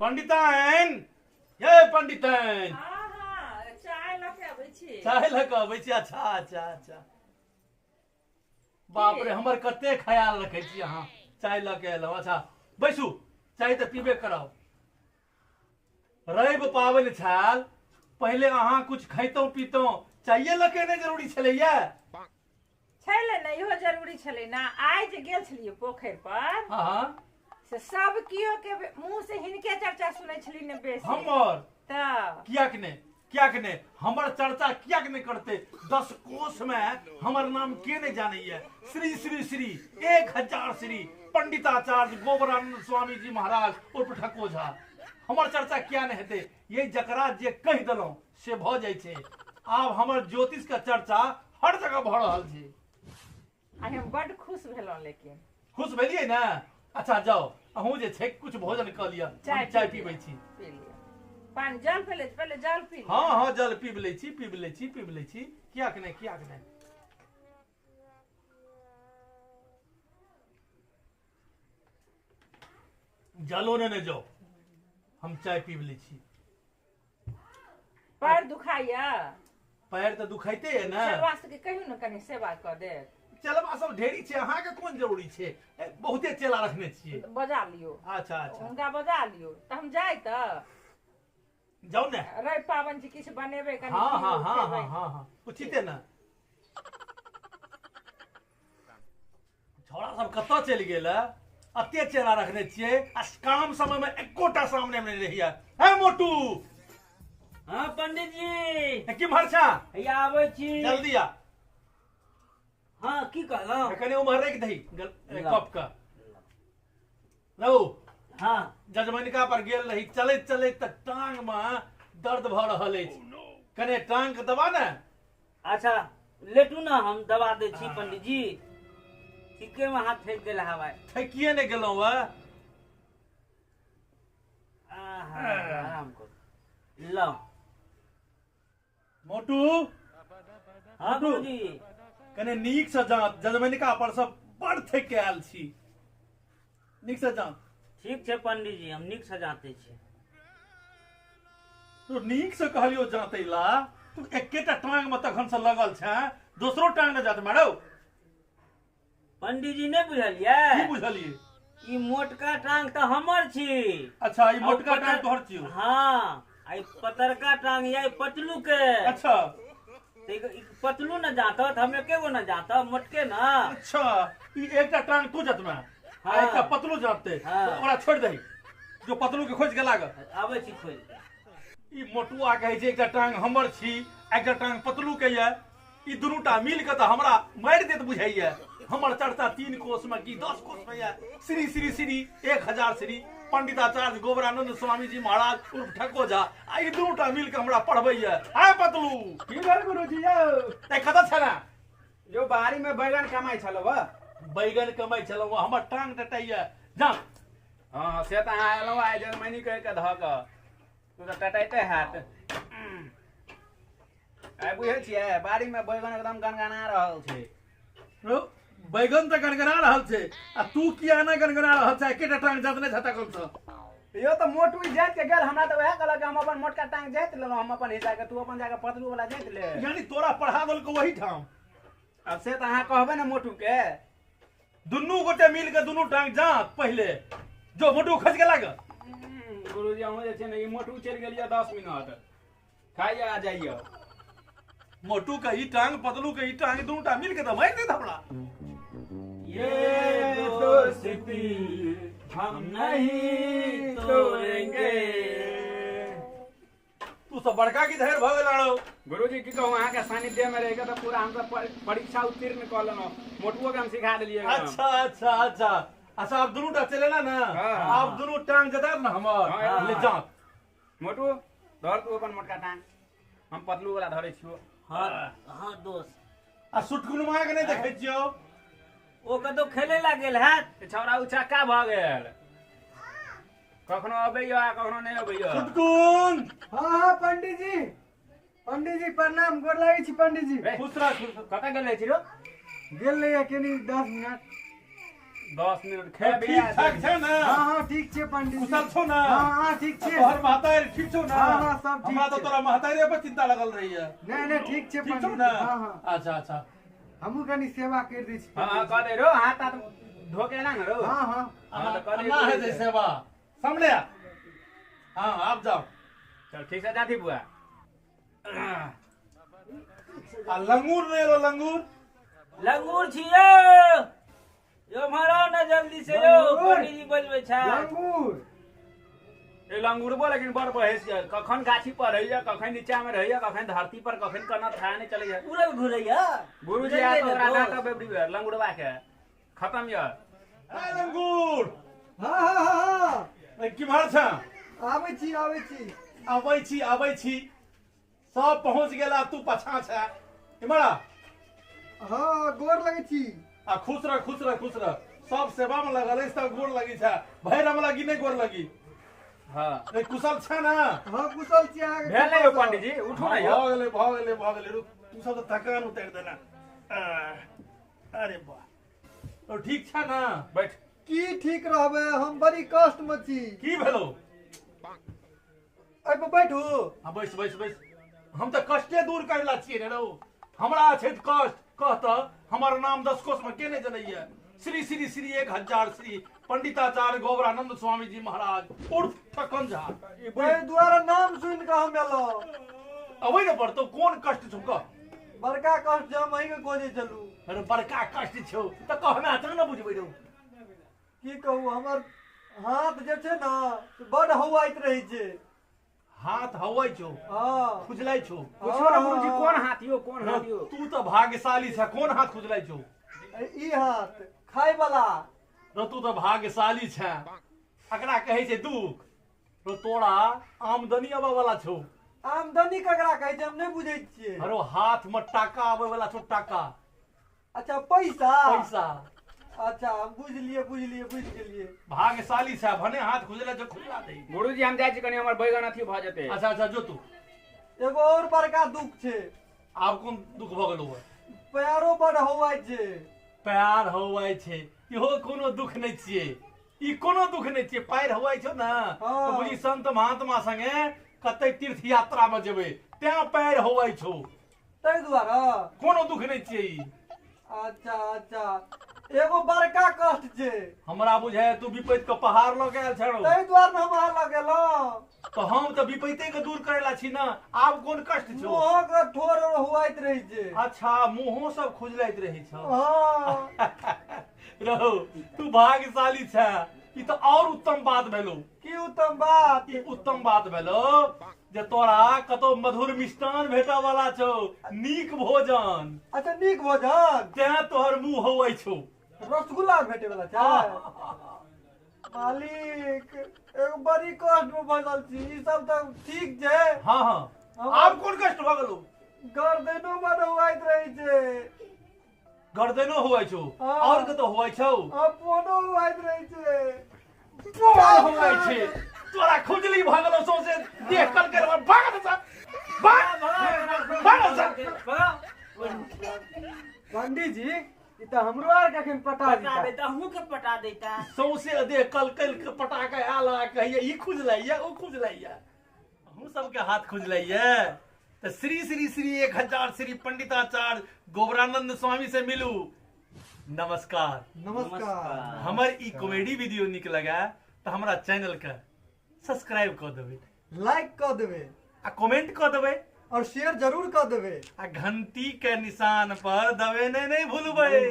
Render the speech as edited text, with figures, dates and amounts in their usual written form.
पंडिताइन, ये पंडिताइन। हाँ हाँ, चाय लऽ के अबै छी। चाय लऽ के अबै छी। अच्छा अच्छा अच्छा, बाप रे, हमर कते ख्याल रखै छी अहाँ। चाय लऽ के एलहुँ। अच्छा बैसू, चाय तऽ पीबे करब। रवि पाबनि छल, पहिले अहाँ कुछ खैतहुँ पीतहुँ, चाये लऽ के एनाइ जरूरी छलैया? छलै ने, इहो जरूरी छलै ने। आइ जे गेल छलियै पोखरि पर, हाँ, से सब कियो के मुंह से हिनके चर्चा सुनै छली ने बेसी। हमर तऽ कियाक ने, कियाक ने हमर चर्चा कियाक ने करते? 10 कोस में हमर नाम के नहीं जानैया? श्री श्री श्री 1000 श्री पंडिताचार्य गोबरानंद स्वामी जी महाराज उर्फ ठको झा, हमर चर्चा किया ने हेतै? ये जकरा जे कहि देलहुँ से भऽ जाइ छै। आब हमर ज्योतिष के चर्चा हर जगह भऽ रहल छै। आइ हम बड्ड खुश भेलहुँ। लेकिन खुश भेलियै ने? अच्छा जाउ, अहूँ जे छै कुछ भोजन कऽ लिअ, हम चाय पीबै छी। पी लिअ पानि, जल पहिले, पहिले जल पी लिअ। हाँ हाँ, जल पीब लै छी, पीब लै छी, पीब लै छी। कियाक नहि, कियाक नहि। जलो ने जाउ, हम चाय पीब लै छी। पैर दुखाइया? पैर तऽ दुखाइते है ने। चलवा सबके कहियौ ने कनि सेवा कऽ देत। चलवा सब ढेरी छै, अहाँके कोन जरूरी छै? बहुते चेला रखने छियै। बजा लियौ। अच्छा अच्छा, हुनका बजा लियौ तऽ हम जाय। तऽ जाउ ने। रवि पाबनि छै, किछु बनेबै कनि। हाँ हाँ खीर हाँ खेबै। हाँ हाँ हाँ, उचिते ने। छौड़ा सब कतऽ चलि गेल? एते चेला रखने छियै आ काम समय में एकोटा सामने में नहि रहैया। हे मोटू। हाँ पंडित जी। किम्हर छा? हैया आबै छी। जल्दी आ। हाँ, की कहलहुँ? कनि उम्हर राखि दही ला। कप के रहू। हाँ। जजमनिका पर गेल रही, चलैत चलैत तऽ टांग में दर्द भऽ रहल अछि, कने टांग के दबा ने। अच्छा लेटू ना, हम दबा दै छी। पंडित जी, ठीके में हाथ ठेक गेल हवा। थकिए नहि गेलहुँ वा। आहा, आराम करू, लो। मोटू। हाँ गुरुजी। कने नीक से जाँत, जजमनिका पर सब बड़ थकि के आयल छी, नीक से जाँत। ठीक छै पंडित जी, हम नीक से जाते छी। तू नीक से कहलियो जाँते ला, तू एकेटा टांग में तखन से लगल छै, दोसरो टांग ने जात मारो। पंडित जी, नहि बुझलियै? की बुझलियै? ई मोटका टांग तऽ हमर छी। अच्छा, ई मोटका टांग तोहर छियौ? हाँ, आ ई पतरका टांग या पतलू के। अच्छा। तऽ ई पतलू ने जातत, हम एके गो ने जातब, मोटके ने। अच्छा, ई एकटा टांग तू जतमे आ हाँ। एकटा पतलू जातते? हाँ। तो ओकरा छोड़ि दही, जो पतलू के खोजि के लाग। आबै छी खोजि के। ई मोटुआ कहै छै एकटा टांग हमर छी, एकटा टांग पतलू के ये। ई दुनूटा मिल के तऽ हमरा मारि देत बुझाइया। हमर चर्चा 3 कोस में की 10 कोस में ये। श्री श्री श्री 1000 श्री पंडिताचार्य गोबरानंद स्वामी जी महाराज उर्फ ठको झा, आ ई दुनूटा मिल के हमरा पढ़बैया। आय पतलू। की भेल गुरुजी यौ? ए, कतऽ छला? जो बाड़ी में बैगन कमाइ छलौ बा। बैगन कमाइ छलहुँ? हमर टांग टटाइया, जा। हाँ, से तऽ अहाँ एलहुँ आइ जलमैनी कहि कऽ धऽ कऽ, तू तऽ टटाइते हैत। आइ बुझै छियै, बाड़ी में बैगन एकदम गनगना रहल छै। रौ, बैगन तऽ गनगना रहल छै, आ तू किया ना गनगना रहल छै? एकेटा टांग जात नहि छता कल यौ तऽ मोटू जाति के गेल, हमरा तऽ वएह कहलक कि हम अपन मोटका टांग जाति लेलहुँ, हम अपन हिस्सा के, तू अपन जाके पतलू वाला जाति ले। यानी तोरा पढ़ा देलकौ वही ठाम? अब से तऽ अहाँ कहबै ने मोटू के। दुनू गोटे मिल के दुनू टांग जात पहिले, जो मोटू खस के लाग। गुरुजी, अहूँ जे छै ने, ई मोटू चलि गेलियै, 10 मिनट खाइए आ जाइए। मोटू के ई टांग, पतलू के ई टांग, दुनू टा मिल के तऽ मारि देत हमरा। ये दोस्ती हम नहीं तोड़ेंगे। तू सब बड़का की धैर्य भऽ गेल रौ। गुरुजी, की कहू, अहाँके सानिध्य में रहि के तऽ पूरा हमसब परीक्षा उत्तीर्ण कऽ लेलहुँ, मोटुओ के हम सिखा देलियै एकदम। अच्छा अच्छा अच्छा अच्छा, आब दुनू टा चले ना ने? हाँ। आब दुनू टांग जता ने हमर। हाँ। ले जात। मोटू, धर तू अपन मोटका टांग, हम पतलू वाला धरै छियो। हाँ हाँ दोस्त। आ सुटकुनमा के नहि देखै छियौ? ओ कतौ खेले ला गेल हैत। ई छौड़ा उचक्का भऽ गेल, कखनो अबैया आ कखनो नहि अबैया। सुटकुन। हाँ हाँ पंडित जी, पंडित जी प्रणाम, गोर लागै छी पंडित जी। रे, खुश रह, खुश रह। कतऽ गेल रहै छी रौ? गेल रहियै कनी 10 मिनट। 10 मिनट खेबे। ठीक ठाक छै ने? हां हां ठीक छै पंडित जी। कुशल छौ ने? हां हां ठीक छै। तोहर महतारी ठीक छौ ने? हां हां सब ठीक। हमरा तऽ तोरा महतारी पर चिंता लगल रहैया। नहीं नहीं ठीक छै ठीक छौ पंडित ने? जी। हां हां अच्छा अच्छा हमहूँ कनी सेवा कर दै छी। हां हां कह दे रो, हाथ हाथ धो के ना रो। हां हां हां तऽ कह दे। ना है जे सेवा सामने आ। हां आप जाओ। चल ठीक से जाती बुआ। आ लंगूर ने एलो? लंगूर लंगूर छियो यो, मारो ना जल्दी से यो, पंडित जी बजबै छै। लंगूर ए लंगूरबो लेकिन बड़ बहेस ये, कखन गाछी पर रहैया, कखन नीचा में रहैया, कखन धरती पर, कखन कना था नहीं चलैया, उड़ल घुरैया। गुरुजी आ तो ओकरा डांटब एवरीवेयर, लंगूरबा के खत्म ये। ए लंगूर। हां हां हां ए किम्हर छ? आबै छी आबै छी आबै छी आबै छी। सब पहुंच गेला, तू पछा छ। इम्हर आ। हां गोर लगै छी। आ खुश रह खुश रह खुश रह। सब सेवा में लगल अछि तब गोर लगी छै। भैर हम लगी नहीं गोर लगी। हां नहीं कुशल छै ना? हां कुशल छी। अहाँके भेल नहीं यौ पंडित जी, उठू ना यौ। भऽ गेलै भऽ गेलै भऽ गेलै। रुक, तू सब तऽ थकान उतारि देना। अरे वाह, तो ठीक छै ना? बैठ। की ठीक रहबै, हम बड़ी कष्ट में छी। की भेलो? एहि पर बैठू। हाँ बैस बैस बैस। हम तऽ कष्टे दूर करै ला छियै ने रौ। हमरा छै कष्ट कह तऽ हमर नाम 10 कोस में के नहीं जनैया? श्री श्री श्री 1000 श्री पंडिताचार्य गोबरानंद स्वामी जी महाराज उर्फ ठकन झा। एहि दुआरे नाम सुनि कऽ हम एलहुँ। अबै ने पड़तौ, कोन कष्ट छौ कह? बड़का कष्ट हम अहीँके खोजै छलहुँ। अरे बड़का कष्ट छौ तऽ कहना तब ने बुझबै रौ। की कहू, हमर हाथ जे छै ने से बड हौआइत रहै छै। हाथ हौआइ छौ? हां खुजलाई छौ? पूछो ना गुरुजी कोन हाथ यो, कोन हाथ यो? तू तऽ भाग्यशाली छ, कोन हाथ खुजलाई छौ? ई हाथ खाय वाला। रो तू तऽ भाग्यशाली छ, एकरा कहै छै दुख। रो तोरा आमदनी आबै वाला छौ। आमदनी ककरा कहै छै हम नहि बुझै छियै। अरे हाथ में टाका आबै वाला छौ, टाका। अच्छा पैसा पैसा। अच्छा हम बुझलियै बुझलियै बुझि गेलियै। भाग्यशाली छ, भने हाथ खुजले छौ खुजला दे। गुरुजी हम जाइ छी कनी, हमर बैगन अथी भऽ जेतै। अच्छा अच्छा जो तू। एगो और बड़का दुख छै। आब कोन दुख भऽ गेलौ? पैरो बड हौआइ छै। पैर हौआइ छै, इहो कोनो दुख नहि छियै, ई कोनो दुख नहि छियै। पैर हौआइ छौ ने तऽ बुझी संत महात्मा संगे कते तीर्थ यात्रा में जेबै, तें पैर हौआइ छौ। ताहि दुआरे कोनो दुख नहि छियै ई। अच्छा अच्छा एगो बड़का कष्ट छै। हमरा बुझाय तू विपैत के पहाड़ लऽ के आयल छौ। ताहि दुआरे हम अहाँ लग गेलहुँ। तऽ हम तऽ विपैते के दूर करै ला छी ने, आब कोन कष्ट छौ? मुँहो के ठोर हुआइत रहै छै। अच्छा मुँहो सब खुजलाइत रहै छौ। हां रहो तू भाग्यशाली छ, ई तऽ और उत्तम बात भेलौ। की उत्तम बात? ई उत्तम बात भेलौ जे तोरा कतौ मधुर मिष्टान भेटऽ वाला छौ, नीक भोजन। अच्छा नीक भोजन, तें तोहर मुँह हौआइ छौ। रसगुल्ला भेटे वाला छै। मालिक एगो बड़ी कष्ट में फंसल छी, ई सब तऽ ठीक छै। हाँ हाँ आब कोन कष्ट भऽ गेलौ? गर्दनो बड हुआइत रहै छै। गर्दनो हुआइ छौ? और कतौ हुआइ छौ? पोनो हुआइत रहै छै। पोन हुआइ छै? तोरा खुजली भऽ गेलौ सौंसे देह कल कर। भाग सा भाग भाग सा। पंडित जी ई तऽ हमरो आर के अखन पटा देता, अहूँ के पटा देता। सौंसे देह कल कल के पटा के आयल आ कहैया ई खुजलाइया ओ खुजलाइया। अहूँ सबके हाथ खुजलाइया तऽ श्री श्री श्री 1000 श्री पंडिताचार्य गोबरानंद स्वामी से मिलू। नमस्कार नमस्कार। हमर ई कॉमेडी वीडियो निक लगा तऽ हमरा चैनल के सब्सक्राइब कऽ देबै, लाइक कऽ देबै आ कमेंट कऽ देबै और शेयर जरूर कऽ देबै आ घंटी के निशान पर दबेने नहीं भूलबै।